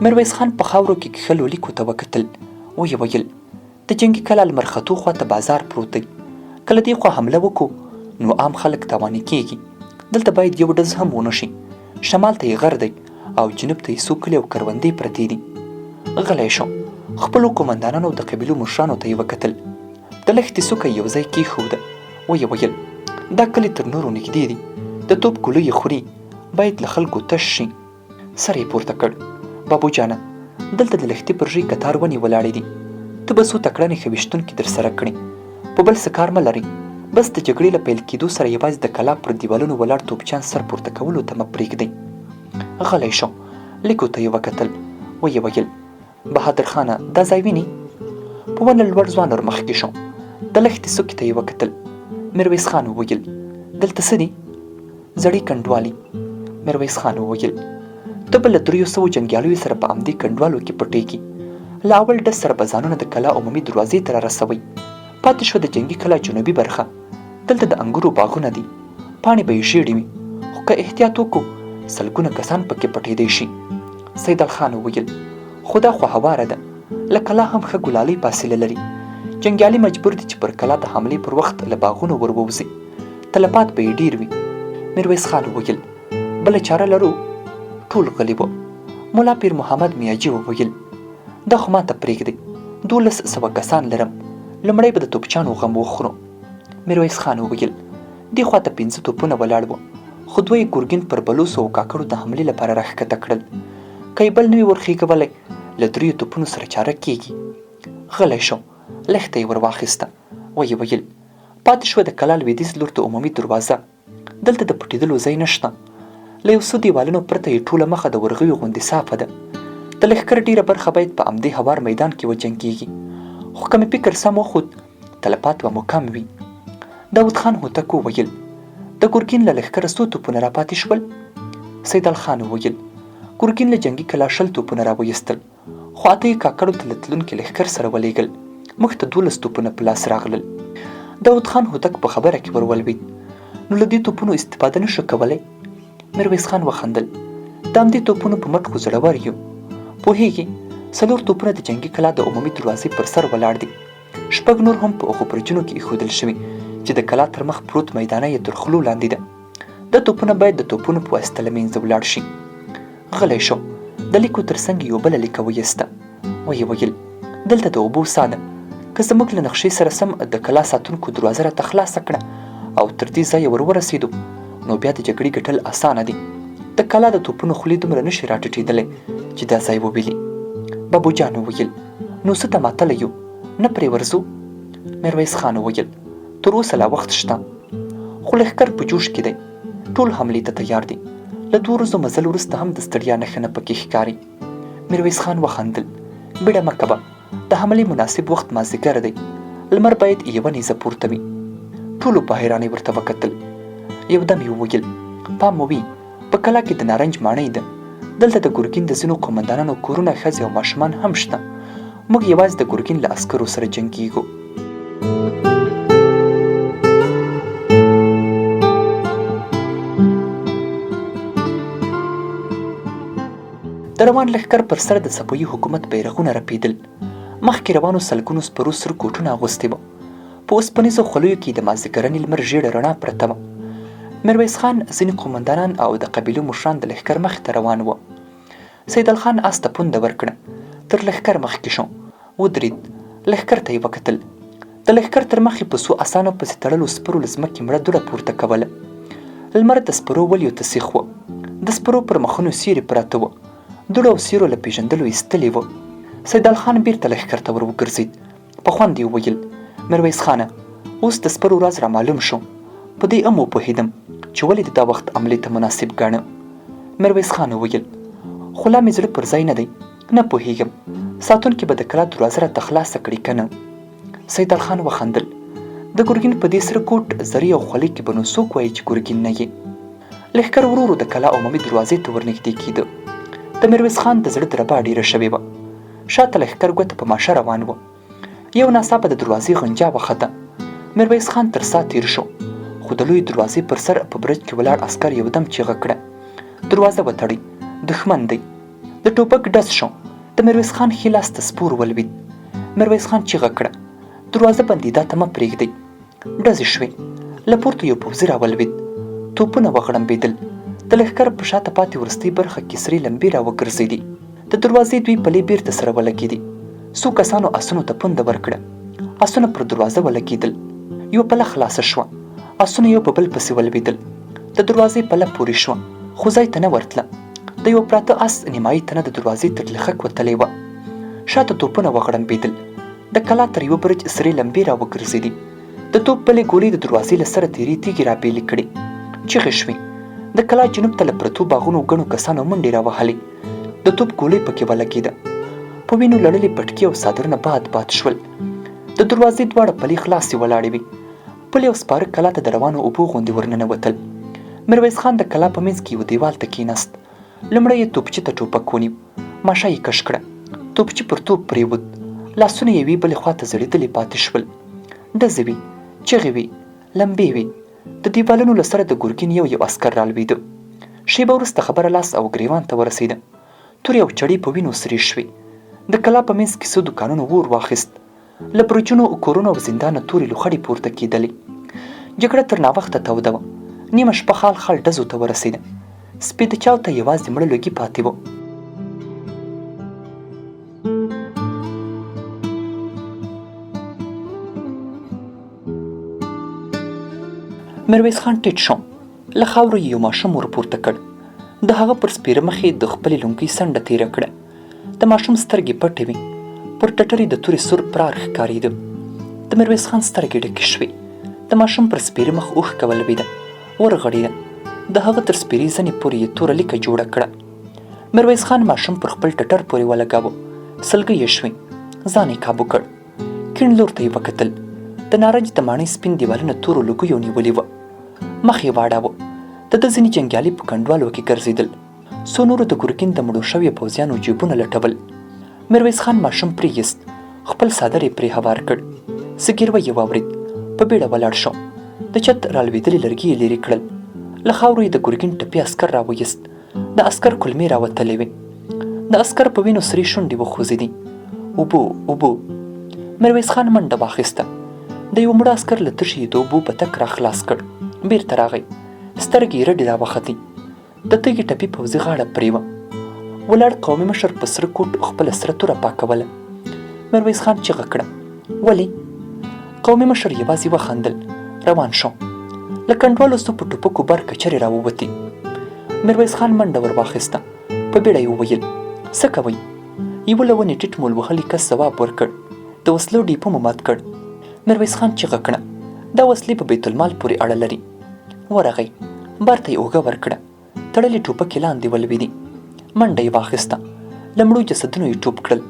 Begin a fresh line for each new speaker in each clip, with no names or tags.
میرویس خان په خاورو کې کښلو لیکو ته وکتل، ویې ویل، د جنګي کلا لمر ختو خوا ته بازار پروت دی، که له دې خوا حمله وکړو نو عام خلک تاواني کېږي، دلته باید یو ډز هم ونه شي، شمال ته یې غر دی او جنوب ته یې څو کلي او کروندې پرتې دي. غلی شو، خپلو قومندانانو او د قبیلو مشرانو ته یې وکتل، د لښتې څوکه یې یو ځای کېښوده، ویې ویل، دا کلي تر نورو نږدې دي، د توپ ګولۍ یې خوري، باید له خلکو تش شي. سر یې پورته کړ، بابو جانه! دلته د لښتي پر ژۍ کتار ونې ولاړې دي، ته به څو تکړه نښه ویشتونکي درسره کړې، په بل څه کار مه لرئ، بس د جګړې له پیل کېدو سره یوازې د کلا پر دیوالونو ولاړ توپچیان سر پورته کولو ته مه پرېږدئ. غلی شو، لیکو ته یې وکتل، ویې ویل، بهادر خانه دا ځای ویني؟ په ونه لوړ ځوان ور مخکې شو، د لښتې څوکې ته یې وکتل. میرویس خان وویل، دلته څه دي؟ زړې کنډوالې. میرویس خان وویل، ته به له 300 جنګیالیو سره په همدې کنډوالو کې پټېږي. له اول ډز سره به ځانونه د کلا عمومي دروازې ته رارسوئ. پاتې شوه د جنګي کلا جنوبي برخه، دلته د انګورو باغونه دي، پاڼې به یې ژېړې وي، خو که احتیاط وکړو سلګونه کسان پکې پټېدی شي. سیدال خان وویل، خو دا خو هواره ده، له کلا هم ښه ګلالۍ فاصله لري. جنګیالي مجبور دي چې پر کلا د حملې پر وخت له باغونو ور ووځي، تلفات به یې ډېر وي. میرویس خان وویل، بله چاره لرو؟ ټول غلي وو. ملا پیر محمد میاجي وویل، دا خو ماته پرېږدئ، 1200 کسان لرم، لومړی به د توپچانو غم وخورو. میرویس خان وویل، دې خوا ته پنځه توپونه ولاړ وو، خو دوه یې ګورګین پر بلوڅو او کاکړو د حملې لپاره راښکته کړل. که یې بل نه وي ورخېږولی، له دریو توپونو سره چاره کېږي. غلی شو، لښته یې ور واخیسته، ویې ویل، پاتې شوه د کلا لوېدیځ لور ته عمومي دروازه، دلته د پټېدلو ځای نشته. له یو څو دیوالونو پرته یې ټوله مخه د ورغوي غوندې صافه ده. د لښکر ډېره برخه باید په همدې هوار میدان کې وجنګېږي، خو که مې فکر سم وخوت، تلفات به مو کم وي. داود خان هوتک وویل، د ګرګین له لښکره څو توپونه راپاتې شول؟ سیدال خان وویل، ګرګین له جنګي کلا 20 توپونه راویستل، خو اته یې کاکړو ته له تلونکي لښکر سره ولېږل، موږ ته 12 توپونه په لاس راغلل. داود خان هوتک په خبره کې ور ولوېد، نو له دې توپونو استفاده نه شو کولی؟ میرویس خان وخندل، د همدې توپونو په مټ خو زړور یو. پوهېږې، څلور توپونه د جنګي کلا د عمومي دروازې پر سر ولاړ دي. شپږ نور هم په هغو برجونو کې ایښودل شوي چې د کلا تر مخ پروت میدانه یې تر خولو لاندې ده. دا توپونه باید د توپونو په واسطه له منځه ولاړ شي. غلی شو، د لیکو تر څنګ یوه بله لیکه ویسته، ویې ویل، دلته د اوبو څاه ده، که زموږ له نقشې سره سم د کلا ساتونکو دروازه راته خلاصه کړه او تر دې ځایه ور ورسېدو، نو بیا د جګړې ګټل اسانه دي. د کلا د توپونو خولې دومره نه شي راټیټېدلی چې دا ځای وویلي. بابو جان وویل، نو څه ته ماتله یو، نه پرې ورځو؟ میرویس خان وویل، تر اوسه لا وخت شته، خو لښکر په جوش کې دی، ټول حملې ته تیار دي. له دوو ورځو مزل وروسته هم د ستړیا نښه نه پکې ښکاري. میرویس خان وخندل، بیړه مه کوه، د حملې مناسب وخت مازدیګر دی، لمر باید یوه نیزه پورته وي. ټولو په حیرانۍ ورته وکتل. یو دم یې وویل، پام مو وي، په کلا کې د نارنج ماڼۍ ده، دلته د ګرګین د ځینو قومندانانو کورونه، ښځې او ماشومان هم شته. موږ یوازې د ګرګین له عسکرو سره جنګیږو. د روان لښکر پر سر د صفوي حکومت بیرغونه رپېدل. مخکې روانو سلګونو سپرو سره کوټونه اغوستي وو. په اوسپنیزو خولیو کې د مازدیګرني لمر ژیړه رڼا پرته وه. میرویس خان، ځینې قومندانان او د قبیلو مشران د لښکر مخې ته روان وو. سیدال خان آس ته پونده ورکړه، تر لښکر مخکې شو، ودرید، لښکر ته یې وکتل. د لښکر تر مخې په څو اسانو پسې تړلو سپرو له ځمکې مړه دوړه پورته کوله. لمر د سپرو ولیو ته سیخ و. د سپرو پر مخونو سیوري پراته وو. دوړو او سیورو له پېژندلو ایستلي وو. سیدال خان بیرته لښکر ته ور وګرځید. په خوند یې وویل، میرویس خانه! اوس د سپرو راز رامعلوم شو. په دې هم وپوهېدم چې ولې دې دا وخت حملې ته مناسب ګاڼه. میرویس خان وویل، خو لا مې زړه پر ځای نه دی، نه پوهېږم ساتونکي به د کلا دروازه راته خلاصه کړي که نه. سیدال خان وخندل، د ګرګین په دې سره کوټ، زرې او خولۍ کې به نو څوک وایي چې ګرګین نه یې؟ لښکر ورو ورو د کلا عمومي دروازې ته ورنږدې کېده. د میرویس خان د زړه دربا ډېره شوې وه. شاته لښکر ګوته په ماشه روان و. یو ناڅاپه د دروازې غنجا وخته. میرویس خان تر سا تېر شو، خو د لویې دروازې پر سر په برج کې ولاړ عسکر یو دم چیغه کړه، دروازه وتړئ، دښمن دی. د ټوپک ډز شو. د میرویس خان ښي لاس ته سپور ولوید. میرویس خان چیغه کړه، دروازه بندیدا ته مه پرېږدئ. ډزې شوې. له پورته یو پوځي راولوید. توپونه وغړمبېدل. د لښکر په شاته پاتې وروستۍ برخه کې سرې لمبې راوګرځېدې. د دروازې دوې پلې بېرته سره ولګېدې. څو کسانو اسونو ته پونده ورکړه. اسونه پر دروازه ولګېدل. یوه پله خلاصه شوه. اسونه یو په بل پسې ولوېدل. د دروازې پله پورې شوه، خو ځای ته نه ورتله. د یوه پراته اس نیمایي تنه د دروازې تر لخک وتلې وه. شاته توپونه وغړمبېدل. د کلا تر یوه برج سرې لمبې راوګرځېدې. د توپ بلې ګولۍ د دروازې له سره تیرې تیږې رابېلې کړې. چیغې شوې. د کلا جنوب ته له پرتو باغونو ګڼو کسانو منډې راوهلې. د توپ ګولۍ پکې ولګېده. په وینو لړلې پټکي او څادرونه باد باد شول. د دروازې دواړه پلې خلاصې ولاړې وې. پلي او سپاره کلا ته د روانو اوبو غوندې ورننوتل. میرویس خان د کلا په منځ کې یوه دیوال ته کېناست. لومړی یې توپچي ته ټوپک ونیو. ماشه یې کش کړه. توپچي پر توپ پرېوت. لاسونه یې یوې بلې خوا ته ځړېدلي پاتې شول. ډزې وې، چغې وې، لمبې وې. د دیوالونو له سره د ګرګین یو یو عسکر رالوېده. شېبه وروسته خبره لاس او ګرېوان ته ورسېده. تورې او چړې په وینو سرې شوې. د کلا په منځ کې څو دوکانونو اور واخیست. له برجونو، کورونو او زندانه تورې لوخړې پورته کېدلې. جګړه تر ناوخته توده وه. نیمه شپه خال خال ډزو ته ورسېده. سپیده چاو ته یوازې مړه لوګي پاتې وو. میرویس خان ټیټ شو. له خاورو یې یو ماشوم ورپورته کړ. د هغه پر سپېره مخ یې د خپلې لونګۍ څنډه تېره کړه. د ماشوم سترګې پټې وې. پر ټټر یې د تورې سور پرار ښکارېده. د میرویس خان سترګې ډکې شوې. د ماشوم پر سپېره مخ اوښکه ولوېده. ورغړېده. د هغه تر سپېرې زنې پورې یې توره لیکه جوړه کړه. میرویس خان ماشوم پر خپل ټټر پورې ولګاوه. سلګۍ یې شوې. ځان یې کابو کړ. کیڼ لور ته یې وکتل. د نارنج د ماڼۍ سپین دیوالونه تورو لوګیو نیولي وه. مخ یې واړاوه. د ده ځینې جنګیالي په کنډوالو کې ګرځېدل. څو نورو د ګرګین د مړو شویو پوځیانو جیبونه لټول. میرویس خان ماشوم پرېیست، خپل څادر یې پرې هوار کړ. زګیروی یې واورېد، په بیړه ولاړ شو. د چت رالوېدلي لرګي یې لیرې کړل. له خاورو یې د ګرګین ټپي عسکر راویست. د عسکر کولمې راوتلې وې. د عسکر په وینو سرې شونډې وخوځېدې. اوبو، اوبو! میرویس خان منډه واخیسته. د یوه مړه عسکر له تشې یې د اوبو بتک راخلاص کړ. بیرته راغی. سترګې یې رډې راوختې. د تږي ټپي پوځي غاړه پرې وه. ولاړ قومي مشر په سره کوټ خپله سره توره پاکوله. میرویس خان چیغه کړه، ولې؟ قومي مشر یوازې وخندل، روان شو. له کنډوالو څو په ټوپکو بار کچرې راووتې. میرویس خان منډه ور واخیسته، په بیړه یې وویل، څه کوئ؟ یوه له ونې ټیټ مول وهلي کس ځواب ورکړ، د وسلو ډیپو مو مات کړ. میرویس خان چیغه کړه، دا وسلې په بیت المال پورې اړه لري. ورغی، بار ته یې اوږه ورکړه، تړلې ټوپکې لاندې ولوېدې. منډه یې واخیسته، له مړو جسدونو یې ټوپ کړل،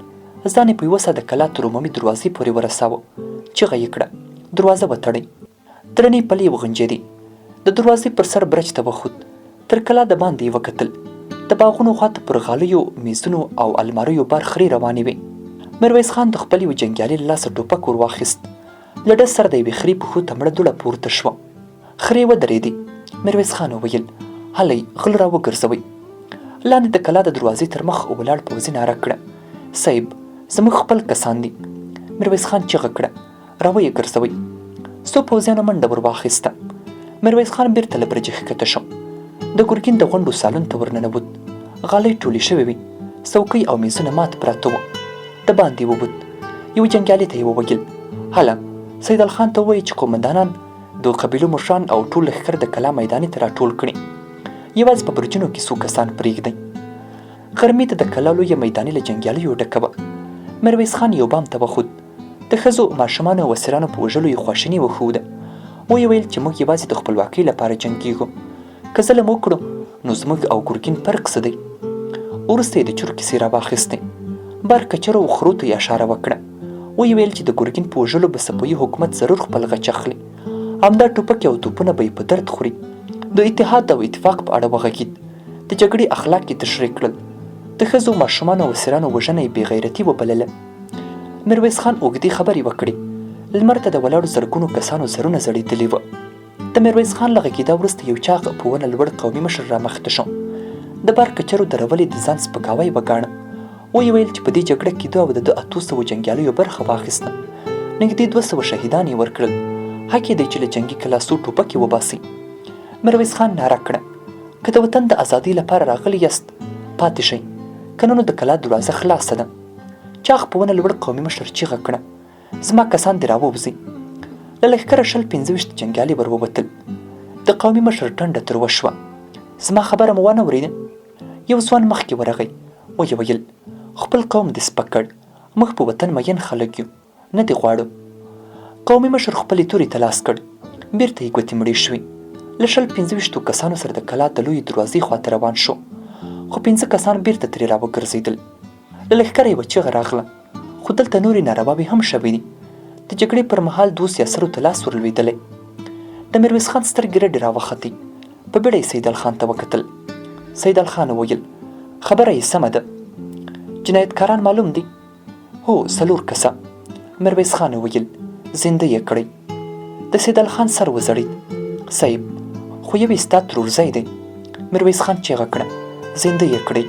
ځان یې په یوه سا د کلا تر عمومي دروازې پورې ورساوه، چیغه یې کړه، دروازه وتړئ. درنې پلې وغنجېدې. د دروازې پر سر برج ته وخوت، تر کلا د باندې یې وکتل، د باغونو خواته پر غالیو، میزونو او الماریو بار خرې روانې وې. میرویس خان د خپل یوه جنګیالي له لاسه ټوپک ور واخیست. له ډز سره د یوې خرې پښو ته مړه دوړه پورته شوه. خرې ودرېدې. میرویس خان وویل، هلئ، غل را وګرځوئ. لاندې د کلا د دروازې تر مخ ولاړ پوځي ناره کړه، صیب، زموږ خپل کسان دي. میرویس خان چیغه کړه، را ویې ګرځوئ. څو پوځیانو منډه ور واخیسته. میرویس خان بیرته له برجه ښکته شو. د ګرګین د غونډو سالون ته ورننوت. غالۍ ټولې شوې وې. څوکۍ او میزونه مات پراته وو. د باندې ووت. یوه جنګیالي ته یې وویل، هله، سیدال خان ته ووایه چې قومندانان، د قبیلو مشران او ټول لښکر د کلا میداني ته راټول کړي. یوازې په برجونو کې څو کسان پرېږدئ. غرمې ته د کلا لویه میداني له جنګیالیو ډکه وه. میرویس خان یو بام ته وخوت. د ښځو، ماشومانو او اسیرانو په وژلو یې خواشیني وښوده. ویې ویل چې موږ یوازې د خپلواکۍ لپاره جنګېږو. که ظلم وکړو نو زموږ او ګرګین فرق څه دی؟ وروسته یې د چور کیسې راواخیستې. بار کچرو او خرو ته یې اشاره وکړه. ویې ویل چې د ګرګین په وژلو به صفوي حکومت ضرور خپل غچ اخلي. همدا ټوپکې او توپونه به یې په درد خوري. د اتحاد او اتفاق په اړه وغږید. د جګړې اخلاق یې تشریح کړل. د ښځو، ماشومانو او اسیرانو وژنه یې بې غیرتي وبلله. میرویس خان اوږدې خبرې وکړې. لمر ته د ولاړو زرګونو کسانو سرونه ځړېدلي وه. د میرویس خان له غږېدا وروسته یو چاغ په ونه لوړ قومي مشر رامخته شو. د بار کچرو درول یې د ځان سپکاوی وګاڼه. ویې ویل چې په دې جګړه کې ده او د ده 800 جنګیالیو برخه واخیسته. نږدې 200 شهیدان یې ورکړل. حق یې دی چې له جنګي کلا څو ټوپکې وباسي. میرویس خان ناره کړه، که د وطن د ازادۍ لپاره راغلي یاست، پاتې شئ، که نه نو د کلا دروازه خلاصه ده. چاغ په ونه لوړ قومي مشر چیغه کړه، زما کسان دې راووځي. له لښکره 20 25 جنګیالي ور ووتل. د قومي مشر ټنډه تروه شوه، زما خبره مو وانه ورېده؟ یو ځوان مخکې ورغی، ویې ویل، خپل قوم دې سپک کړ، موږ په وطن مین خلک یو، نه دې غواړو. قومي مشر خپلې تورې ته لاس کړ، بیرته یې ګوتې مړې شوې. له 20 25 کسانو سره د کلا د لویې دروازې خواته روان شو، خو پنځه کسان بیرته ترې راوګرځېدل. له لښکره یوه چیغه راغله، خو دلته نورې نارواوې هم شوې دي. د جګړې پر مهال دوو سیاسرو ته لاس ورلوېدلی. د میرویس خان سترګې رډې راوختې، په بیړه یې سیدال خان ته وکتل. سیدال خان وویل، خبره یې سمه ده، جنایتکاران معلوم دي. هو، څلور کسه. میرویس خان وویل، زنده یې کړئ. د سیدال خان سر وځړېد. صیب، خو یو یې ستا ترورزی دی. میرویس خان چیغه کړه، زنده یې کړئ.